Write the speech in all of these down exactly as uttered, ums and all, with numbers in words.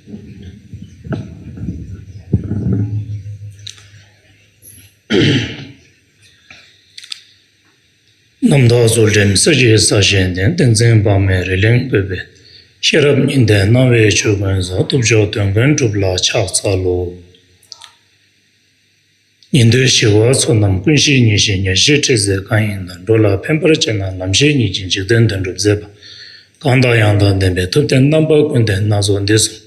རྣམ་དག་ཚུལ་ཁྲིམས་སྲིད་ཞིའི་ས་གཞི་འདི། བསྟན་འཛིན་དཔག་མེད་རི་གླིང་བཀོད་པའི། ཤེས་རབ་སྙིང་ལྡན་སྣང་བའི་ཆོས་ཀུན་བཟང་། ཐུབ་མཆོག་དོན་ཀུན་གྲུབ་ལ་ཕྱག་འཚལ་ལོ། ཉན་ཐོས་ཞི་བ་ཚོགས་རྣམས་ཀུན་ཤེས་ཉིད་ཤེས་ཉེར་ཞིའི་ཁྲིད་ཟིན་གང་ཡིན་ལ། འགྲོ་ལ་ཕན་པར་བྱེད་ན་ལམ་ཤེས་ཉིད་ཀྱིས་འཇིག་རྟེན་དོན་གྲུབ་མཛད་པ། གང་དང་ཡང་དག་ལྡན་པའི་ཐུབ་བསྟན་རྣམ་པ་ཀུན་ལྡན་སྣ་ཚོགས་འདི་གསུངས།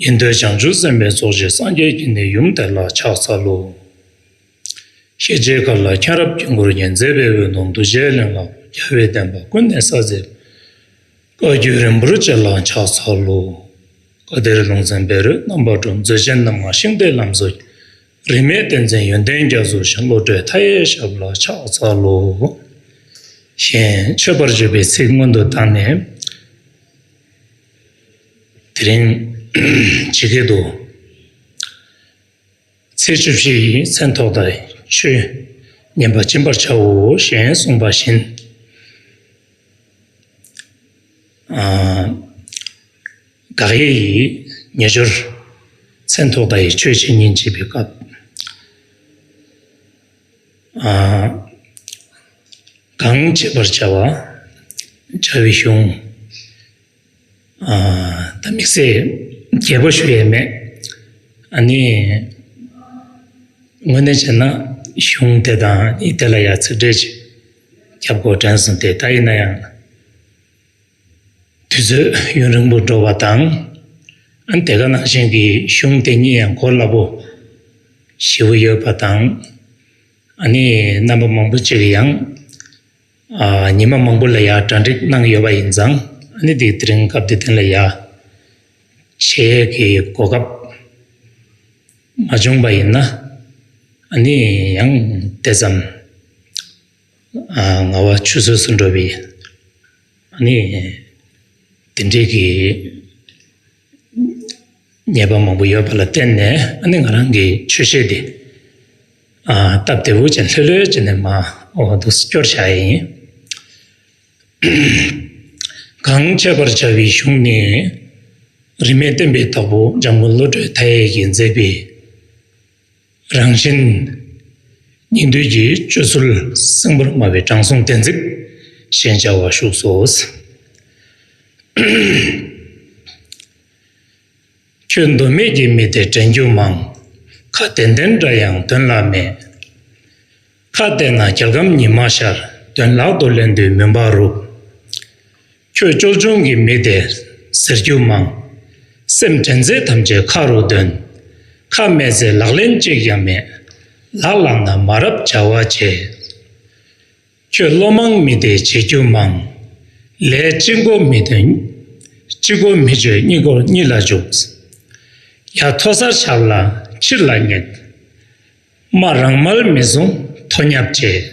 ཉན་ཐོས་བྱང་ཆུབ་སེམས་དཔའི་ཚོགས་ཀྱིས་སངས་རྒྱས་ཀྱི་ནི་ཡུམ་དེ་ལ་ཕྱག་འཚལ་ལོ། ཤེས་བྱའི་མཁའ་ལ་མཁྱེན་རབ་ཀུན་བསྐོར་ཉིད། མཛད་པའི་འོད་སྟོང་རྡོ་རྗེའི་གླིང་ལ། རྒྱལ་བའི་བསྟན་པ་ཀུན་ནས་གསལ་མཛད་པའི། བཀའ་བརྒྱུད་རིན་པོ་ཆེ་ལ་ཕྱག་འཚལ་ལོ། བཀའ་གཏེར་ལུང་ཚན་བཻ་རོ་རྣམ་པར་གྲོལ། མཛོད་ཆེན་རྣམ་ལྔ་ཤིང་རྟའི་ལམ་སྲོལ། རིས་མེད་བསྟན་འཛིན་ཡོན་ཏན་རྒྱ་མཚོ་ཞིང་། བློ་གྲོས་མཐའ་ཡས་ཞབས་ལ་ཕྱག་འཚལ་ལོ། ཞེས་མཆོད་པར་བརྗོད་པའི་ཚིག་སྔོན་དུ་བཏང་ནས། དེ་རིང་ཇི་སྐད་དུ། ཚེས་བཅུ་བཞི་ཡི་མཚན་ཐོག་མཐའ་ཡས་ཆོས་ཉན་པར་སྦྱིན་པར་བྱའོ་ཞེས་གསུངས་པ་བཞིན། ཨ། དགག་དབྱེ་ཡི་ཉེ་སྦྱོར་མཚན་ཐོག་མཐའ་ཡས་ཆོས་འཆད་ཉན་བྱེད་པའི་སྐབས། ཨ། གང་བྱེད་པར་བྱ་བ། བྱ་བའི་གཞུང་། ཨ། ད་དམིགས་བསལ་རྒྱས་པོ་ཞུ་ཡས་མེད། ཨ་ནི། དངོས་གནས་བྱས་ན་གཞུང་དེ་དང་ནི་དེ་ལ་ཡང་ཚིག་འགྲེལ་ཅིག་རྒྱབ་དགོས་དྲན་སོང་སྟེ། ད་ཡིན་ན་ཡང་དུས་ཚོད་ཡུན་རིང་པོ་འགྲོ་བ་དང་། ཨ་ནི་དེ་ག་ནང་བཞིན་གྱི་གཞུང་དེ་ཉིད་ཡང་གོ་སླ་པོ་ཞེ་པོ་ཡོད་པ་དང་། ཨ་ནི་རྣམ་པ་མང་པོ་ཅིག་གིས་ཡང་། ཨ། ཉི་མ་མང་པོ་ལ་ཡ་གྲ་སྒྲིག་གནང་ཡོད་པ་ཡིན་ཙང་། ཨ་ནི་དེ་དེ་རིང་སྐབས་དེ་དེ་ལ་ཡ་བྱེད་ཡས་ཀྱི་གོ་སྐབས་མ་བྱུང་པ་ཡིན་ན། ཨ་ནི་ཡང་དེ་ཙམ། ཨ། ངལ་བ་ཆུད་ཟོས་སུ་འགྲོ་བའི། ཨ་ནི་དེ་འདྲའི་གི་ཉེས་པ་མང་པོ་ཡོད་པ་ལ་བརྟེན་ནས། ཨ་ནི་ང་རང་གི་ཆོས་བཤད་དེ། ཨ། སྟབས་བདེ་བོ་ཅན་ལྷོད་ལྷོད་བྱས་ནས་མ་འོ་འདུག་སྐྱོར་བྱ་ཡིན། གང་བྱེད་པར་བྱ་བའི་གཞུང་ནི། རིས་མེད་བསྟན་པའི་བདག་པོ་འཇམ་མགོན་བློ་གྲོས་མཐའ་ཡས་ཀྱིས་མཛད་པའི་རང་བཞིན་སྙིང་བསྡུས་ཀྱི་སྤྱོད་ཚུལ་སེམས་པར་སྨྲ་བའི་དྲང་སྲོང་བསྟན་འཛིན་ཞེས་བྱ་བ་བཞུགས་སོ། ཁྱོད་མདོ་མེད་ཀྱི་མི་དེ་དྲན་རྒྱུ་མང་། ཁ་ཏན་ཏན་འདྲ་ཡང་དོན་ལ་མེད། ཁ་བལྟས་ན་རྒྱལ་ཁམས་ཉི་མ་ཤར། དོན་ལག་ཏུ་ལེན་དུས་མུན་པ་རུབ། ཁྱོད་ཅོལ་ཆུང་གི་མི་དེ་ཟེར་རྒྱུ་མང་། སེམས་དྲན་ཚེ་ཐམས་ཅད་ཁ་རུ་དོན། ཁ་མེད་ཚེ་ལག་ལེན་གཅིག་ཀྱང་མེད། ལག་ལངས་ན་མ་རབས་བྱ་བ་བྱེད། ཁྱོད་བློ་མང་མི་དེ་བྱེད་རྒྱུ་མང་། ལས་གཅིག་མགོ་མི་དོན། གཅིག་མགོ་མི་ཆོད་གཉིས་མགོ་གཉིད་ལ་འཇུག། ཡ་མཐོ་སར་ཆགས་ལ་ཕྱིར་ལ་ཉེག། རྨ་རང་མལ་མི་བཟུང་མཐོ་ཉབ་བྱེད།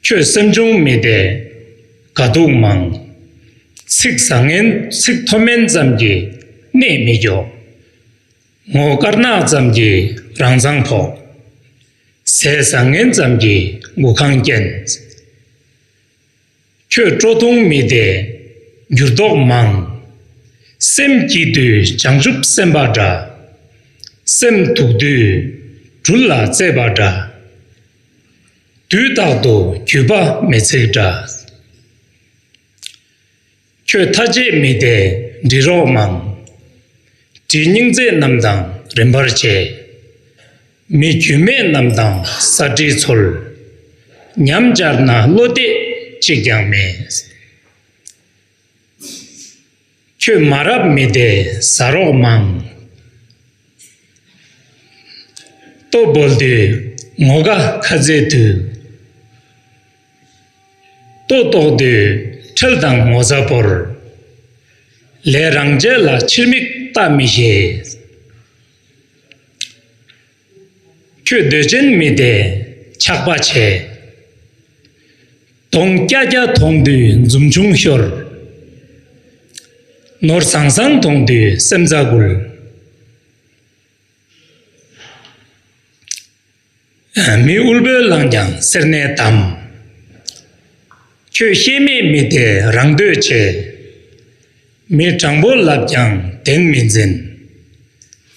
ཁྱོད་སེམས་ཆུང་མི་དེ་དགའ་སྡུག་མང་། ཚིག་བཟང་ངན་ཚིག་མཐོ་དམན་ཙམ་གྱིས་གནས་མི་མགྱོགས། ངོ་དཀར་ནག་ཙམ་གྱིས་རང་མཚང་ཕོག། ཟས་བཟང་ངན་ཙམ་གྱིས་མགུ་ཁང་སྐྱེན། ཁྱོད་སྤྲོ་ཐུང་མི་དེ་འགྱུར་ལྡོག་མང་། སེམས་སྐྱིད་དུས་བྱང་ཆུབ་སེམས་དཔའ་འདྲ། སེམས་སྡུག་དུས་སྦྲུལ་ལ་རྩེ་བ་འདྲ། དུས་རྟག་ཏུ་རྒྱུས་པ་མི་ཚིག་འདྲ། ཁྱོད་ཐ་ཆད་མི་དེ་འདྲི་རོགས་མང་། དྲི་སྙིང་རྩེ་རྣམས་དང་རིམ་པར་བྱེད། མི་རྒྱུས་མེད་རྣམས་དང་ས་འདྲི་འཚོལ། ཉམས་སྦྱར་ན་བློ་གཏད་གཅིག་ཀྱང་མེད། ཁྱོད་མ་རབས་མི་དེ་ཟ་རོགས་མང་། ལྟོ་བོལ་དུས་ངོ་དགའ་ཁ་རྩེ་དུས། ལྟོ་ལྟོགས་དུས་ཁྲེལ་དང་ངོ་ཚ་བོར། ལས་རང་བྱས་ལ་ཕྱིར་མིག་ལྟ་མི་ཤེས། ཁྱོད་འདོད་ཅན་མི་དེ་ཆགས་པ་ཆེ། གདོང་སྐྱ་སྐྱ་མཐོང་དུས་འཛུམ་ཆུང་ཤོར། ནོར་བཟང་བཟང་མཐོང་དུས་སེམས་རྩ་འགུལ། མི་དབུལ་པོས་བླངས་ཀྱང་སེར་སྣས་བསྡམས། ཁྱོད་ཤེས་མེད་མི་དེ་རང་འདོད་ཆེ། མི་དྲང་པོ་ལབ་ཀྱང་བདེན་མི་འཛིན།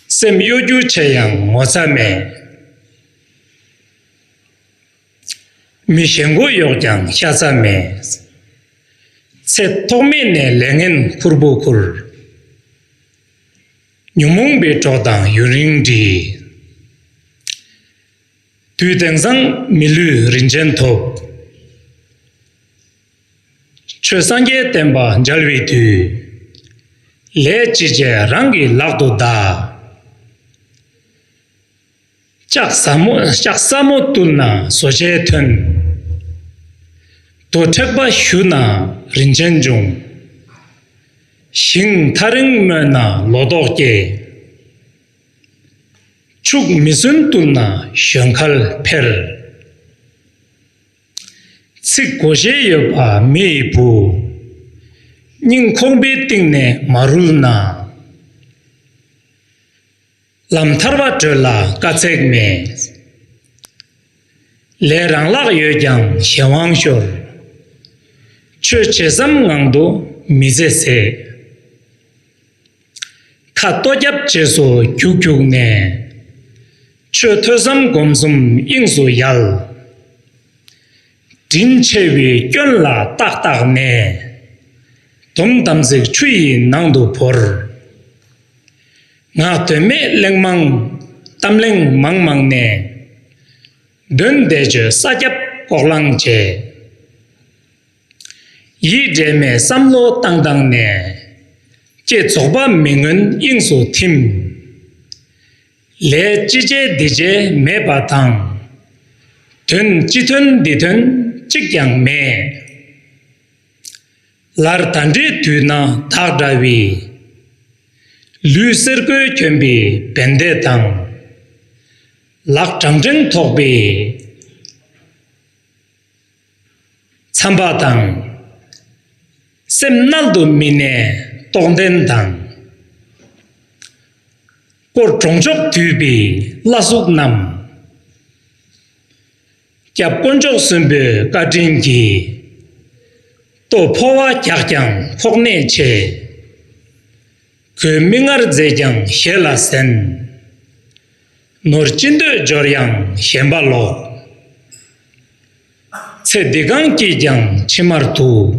སེམས་གཡོ་སྒྱུ་ཆེ་ཡང་ངོ་ཚ་མེད། མི་ཞེན་ཁོག་ཡོད་ཀྱང་ཤ་ཚ་མེད། ཚེ་ཐོག་མེད་ནས་ལས་ངན་ཁུར་པོ་ཁུར། ཉོན་མོངས་པའི་གྲོགས་དང་ཡུན་རིང་འདྲིས། དུས་དེང་སང་མི་ལུས་རིན་ཆེན་ཐོབ། ཆོས་སངས་རྒྱས་བསྟན་པ་མཇལ་བའི་དུས། ལས་ཅི་བྱས་རང་གི་ལག་ཏུ་གདའ། ལྕགས་ཟབ་མོ་ལྕགས་ཟབ་མོ་བཏུལ་ན་བཟོ་བྱའི་ཐོན། རྡོ་མཁྲེགས་པ་བཞུ་ན་རིན་ཆེན་འབྱུང་། ཞིང་ཐག་རིང་རྨོས་ན་ལོ་ཏོག་སྐྱེ། ཕྱུགས་མི་སྲུན་བཏུལ་ན་ཞོན་ཁལ་འཕེར། ཚིག་གོ་ཤེས་ཡོད་པ་མི་ཡི་བུ། སྙིང་ཁོང་པའི་གཏིང་ནས་མ་རུལ་ན། ལམ་ཐར་པ་བགྲོད་ལ་དཀའ་ཚེགས་མེད། ལས་རང་ལག་ཡོད་ཀྱང་གཞན་དབང་ཤོར། ཆོས་བྱེད་བསམ་ངང་དུ་མི་ཚེ་ཟད། ཁ་ལྟོ་རྒྱབ་རྗེས་སུ་རྒྱུག་རྒྱུག་ནས། ཆོས་ཐོས་བསམ་སྒོམ་གསུམ་དབྱིངས་སུ་ཡལ། དྲིན་ཆེ་བའི་སྐྱོན་ལ་བརྟག་བརྟག་ནས། སྡོམ་དམ་ཚིག་ཆུ་ཡི་ནང་དུ་བོར། ངག་དོན་མེད་གླེང་མང་གཏམ་གླེང་མང་མང་ནས། དོན་བདེ་སྤྱོད་ས་རྒྱབ་ལྐོག་ལང་བྱས། ཡིད་འདྲེས་མའི་བསམ་བློ་བཏང་བཏང་ནས། ལྕེ་རྫོགས་པ་མི་མངོན་དབྱིངས་སུ་ཐིམ། ལས་ཅི་བྱས་འདི་བྱས་མེད་པ་དང་། དོན་ཅི་ཐོན་འདི་ཐོན་གཅིག་ཀྱང་མེད། ལར་ད་འདྲའི་དུས་ན་བདག་འདྲ་བའི། ལུས་གསེར་གོས་གྱོན་པའི་བན་དེ་དང་། ལག་བྲང་ཕྲེང་ཐོགས་པའི་མཚམས་པ་དང་། སེམས་མནལ་དུ་མི་གནས་རྟོགས་ལྡན་དང་། དཀོར་གྲོང་ཆོག་བསྡུས་པའི་བླ་གཟུགས་རྣམས། སྐྱབས་དཀོན་མཆོག་གསུམ་པོའི་བཀའ་དྲིན་གྱིས། ལྟོ་ཕོ་བ་རྒྱགས་ཀྱང་ཁོག་ནད་ཆེ། གོས་མིག་སྔར་མཛེས་ཀྱང་ཞེ་ལ་གཟན། ནོར་ཅི་འདོད་འབྱོར་ཡང་ཞེན་པ་ལོག། ཚེ་འདི་གང་སྐྱིད་ཀྱང་ཕྱི་མར་སྡུག།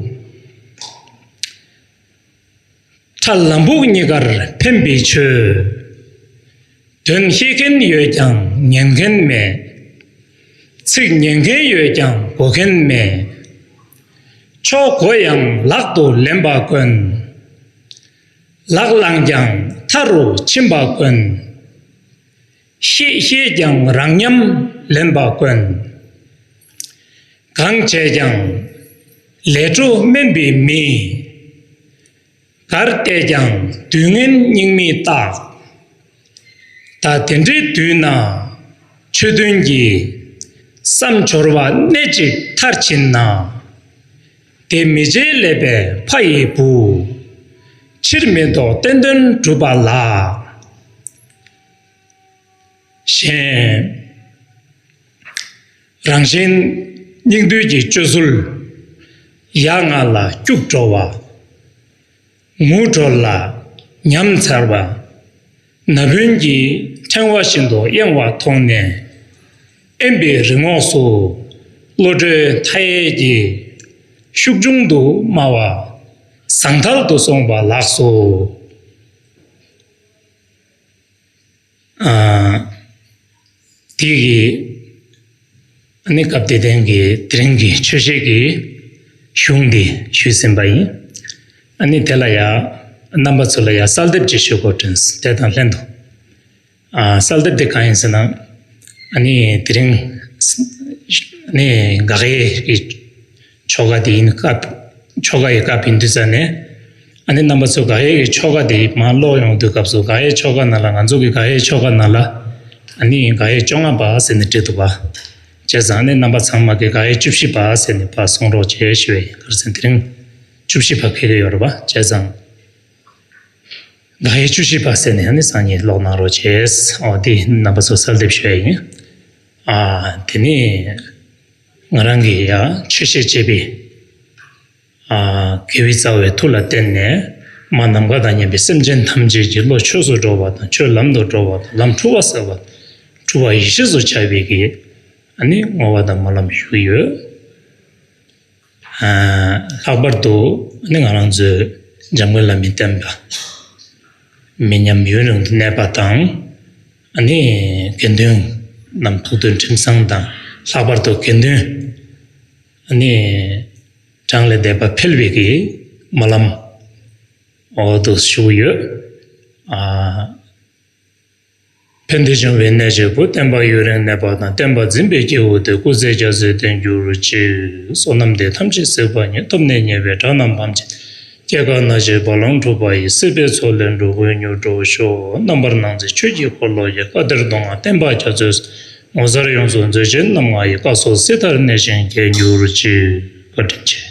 ཁྲ་ལམ་བུ་གཉིས་ཀར་ཕན་པའི་ཆོས། དོན་ཤེས་མཁན་ཡོད་ཀྱང་ཉན་མཁན་མེད། ཚིག་ཉན་མཁན་ཡོད་ཀྱང་གོ་མཁན་མེད། ཆོས་གོ་ཡང་ལག་ཏུ་ལེན་པ་དཀོན། ལག་བླངས་ཀྱང་མཐའ་རུ་ཕྱིན་པ་དཀོན། ཤེས་ཤེས་ཀྱང་རང་ཉམས་ལེན་པ་དཀོན། གང་བྱས་ཀྱང་ལས་འཕྲོ་དམན་པའི་མི། གར་བལྟས་ཀྱང་དུས་ངན་སྙིགས་མའི་རྟགས། ད་དེ་འདྲའི་དུས་ན་ཆོས་མཐུན་གྱིས། བསམ་སྦྱོར་བ་སྣེ་གཅིག་མཐར་ཕྱིན་ན། དེ་མི་བྱེད་ཀླད་པའི་ཕ་ཡི་བུ། ཕྱིར་མི་ལྡོག་བསྟན་དོན་སྒྲུབ་པ་ལ། གཞན། རང་གཞན་སྙིགས་དུས་ཀྱི་སྤྱོད་ཚུལ། ཡ་ང་ལ་སྐྱུག་བྲོ་བ། ངུ་བྲོ་ལ་ཉམས་འཚར་བ། ན་བུན་གྱི་ཕྲེང་བ་བཞིན་དུ་གཡེང་བ་མཐོང་ནས། དབེན་པའི་རི་ངོགས་སུ་བློ་གྲོས་མཐའ་ཡས་ཀྱི་ཤུགས་འབྱུང་དུ་སྨྲ་བ། ཟང་ཐལ་དུ་སོང་བ་ལགས་སོ། ཨ། དེ་གི་ཨ་ནི་སྐབས་དེ་དན་གྱི་དེ་རིང་གི་ཆོས་བཤད་ཀྱི་གཞུང་འདི་ཞུས་ཟིན་པ་ཡིན། ཨ་ནི་དེ་ལ་ཡ་རྣམ་པ་ཚོ་ལ་ཡ་གསལ་འདེབས་ཅིག་ཞུ་དགོས་དྲན་སོང་། དེ་དང་ལྷན་དུ། ཨ། གསལ་འདེབས་དེ་གང་ཡིན་ཟེར་ན། ཨ་ནི་དེ་རིང་ཨ་ནི་དགག་དབྱེ་གི་ཆོ་ག་དེ་ཡིན་སྐབས། ཆོ་ག་ཡི་སྐབས་ཡིན་དུས་ཙ་ནས། ཨ་ནི་རྣམ་པ་ཚོ་དགག་དབྱེ་གི་ཆོ་ག་དེ་མར་ཀློག་ཡོང་དུས་སྐབས་སུ། དགག་དབྱེ་ཆོ་ག་ནང་ལ། ང་ཚོ་གི་དགག་དབྱེ་ཆོ་ག་ནང་ལ་ཨ་ནི་དགག་དབྱེ་བཅོ་ལྔ་པ་ཟེར་ནས་བྲིས་འདུག་པ། བྱས་ཙང་ཨ་ནི་རྣམ་པ་ཚང་མ་གི་དགག་དབྱེ་བཅུ་བཞི་པ་ཟེར་ནས་ཕར་སོང་རོགས་བྱེད་ཞུ་བའི་གར་ཟེར། དེ་རིང་བཅུ་བཞི་པ་ཁེལ་གི་ཡོད་རེད་པ། བྱས་ཙང་དགག་དབྱེ་བཅུ་བཞི་པ་ཟེར་ནས་ཨ་ནི་སང་ཉིན་ཀློག་གནང་རོགས་བྱེད། ཨོ། དེ་རྣམ་པ་ཚོ་གསལ་འདེབས་ཞུ་ཡ་ཡིན། ཨ། དེ་ནས་ང་རང་གིས་ཡ་ཆོས་བཤད་བྱེད་པའི། ཨ། དགེ་བའི་རྩ་བའི་མཐུ་ལ་བརྟེན་ནས། མ་ནམ་མཁའ་དང་མཉམ་པའི་སེམས་ཅན་ཐམས་ཅད་ཀྱི་བློ་ཆོས་སུ་འགྲོ་བ་དང་ཆོས་ལམ་དུ་འགྲོ་བ་དང་ལམ་འཁྲུལ་བ་སེལ་བ་དང་འཁྲུལ་བ་ཡེ་ཤེས་སུ་འཆར་བའི་གི་ཨ་ནི་བསྔོ་བ་དང་སྨོན་ལམ་ཞུ་གི་ཡོད། ལྷག་པར་དུ་ཨ་ནི་ང་རང་ཚོའི་འཇམ་མགོན་བླ་མའི་བསྟན་པ་མི་ཉམས་ཡུན་རིང་དུ་གནས་པ་དང་། ཨ་ནི་དགེ་འདུན་རྣམས་ཐུགས་མཐུན་ཁྲིམས་གཙང་དང་། ལྷག་པར་དུ་དགེ་འདུན་ཨ་ནི་གྲངས་ལས་འདས་པ་འཕེལ་བའི་གི་སྨོན་ལམ། འོ་དུ་ཞུ་ཡོད། ཨ། ཕན་བདེ་འབྱུང་བའི་གནས་བཅུ་པོ། བསྟན་པ་ཡུན་རིང་གནས་པ་དང་། བསྟན་པ་འཛིན་པའི་སྐྱེ་བོ་དེ། སྐུ་ཚེ་རྒྱ་མཚོའི་གཏན་གྱུར་ཅིག་བསོད་ནམས་འདི་ཐམས་ཅད་གཟིགས་པ་ཉིད། ཐོབ་ནས་ཉེས་པའི་དགྲ་རྣམས་ཕམ་བྱས། སྐྱེ་རྒ་ན་འཆིའི་རྦ་ཀློང་འཁྲུགས་པ་ཡི། སྲིད་པའི་མཚོ་ལས་འགྲོ་ཀུན་མྱུར་སྒྲོལ་ཤོག་རྣམ་པར་སྣང་མཛད་ཆོས་ཀྱི་འཁོར་ལོ་ཡི། བཀའ་གཏེར་མདོ་སྔགས་བསྟན་པ་རྒྱ་མཚོའི། ངོ་མཚར་ཡོངས་སུ་མཛོད་ཅན་རྣམ་ལྔ་ཡི། བཀའ་སྲོལ་སྲིད་མཐར་གནས་ཤིང་རྒྱས་གྱུར་ཅིག་བཀའ་དྲིན་ཆེ།